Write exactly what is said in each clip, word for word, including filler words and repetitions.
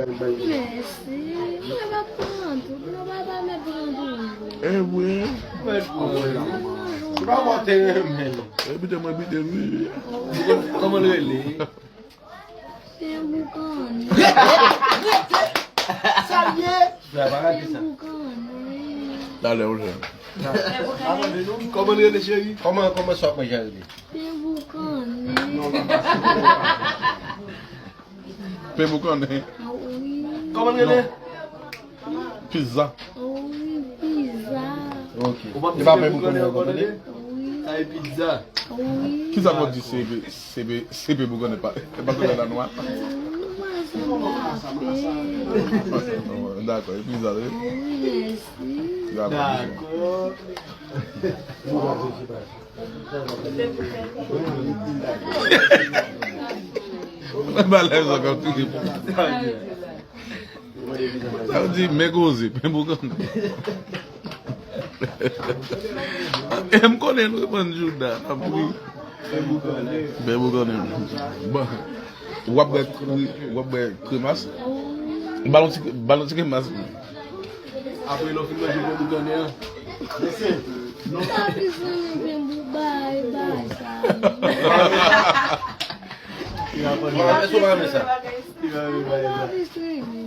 Mèsi. Mwen pa pran tout, non, papa, mwen pran tout. E vre. Mwen pran. Ou pa mwen te renmen. Envite mwen, envite l, wi. Kòman l rele? Pen boukannen. Sa l ye? Pen boukannen. Talè, ou jwenn. Kòman l rele, cheri? Kòman, kòman sa w ap manje a rele? Pen boukannen. Pen boukannen. Wi. Kòman l rele? Pizza. Wi, pizza. Ok. E pa pen boukannen ankò, tande? Wi. Sa e pizza. Wi. Kisa pou di se pe, se pe, se pe boukannen pa, e pa koulè la nwa? Wi, mwen se mwen ape. Dakò, e pizza, wi. Wi, mèsi. Dakò. Dakò. Mwen pa lè sa k ap touye pou. Sa vle di, men koze, pen boukannen. E m konnen l reponn Jouda, tanpri. Pen boukannen. Bon. W ap bwè, w ap bwè kremas. Ba l yon ti, ba l yon ti kremas. Apre lè w fin manje pen boukannen an. Sa plis renmen pen bou bay, bay sa. Mwen pa renmen sa. Mwen pa plis renmen.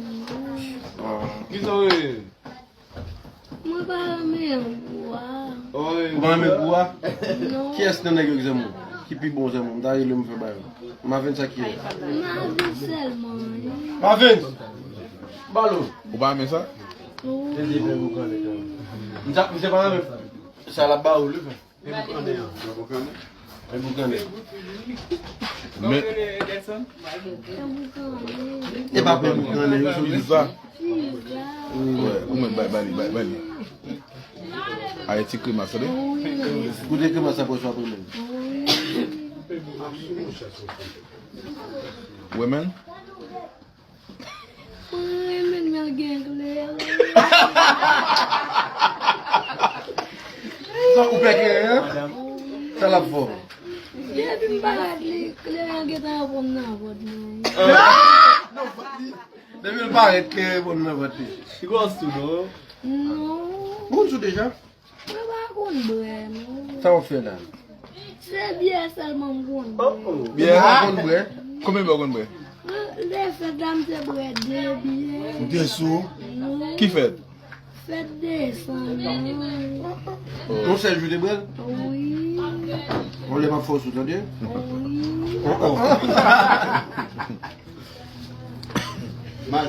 Kisa w renmen? Mwen pa renmen gou a. Ou pa renmen gou a? Non. Kiyès nan nèg yo ki zanmi w? Ki pi bon zanmi w? M ta rele m fè bay ou. Mavens sa kiyès? Mavens sèlman, wi. Mavens! Balo! Ou pa renmen sa? Wi. M ta, m te pa renmen sa l ap ba ou, li fè. Pen boukannen an. Pen boukannen. Pen boukannen. Men. E pa pen boukannen, yo sou pizza. Pizza. Wi, ou menm, bay, bay li, bay, bay li. Ay, ti kremas, tande? Wi. Goute kremas sa pou w swa pou menm. Wi. Ou renmen l? Mwen renmen l, men l gen kleren. Sa ou pè kleren an? Sa l ap fè w? Depi m parèt li, kleren an gentan ranpon m nan vant mwen. Non, vant li. Depi l parèt, kleren ranpon m nan vant li. Li gwòs tou, non? Non. Ou konn sou deja? Mwen pa konn bwè, non. Sa w ap fè la? Se byè sèlman m konn bwè. Byè ou konn bwè? Konbyen byè w konn bwè? Lè fèt la, m te bwè de byè. Ou te sou? Non. Ki fèt? Fèt desann nan. Yon sèl jou te bwè l? Wi. Yon lè m ap fè w sou, tande? Wi. Oh, oh. Mal.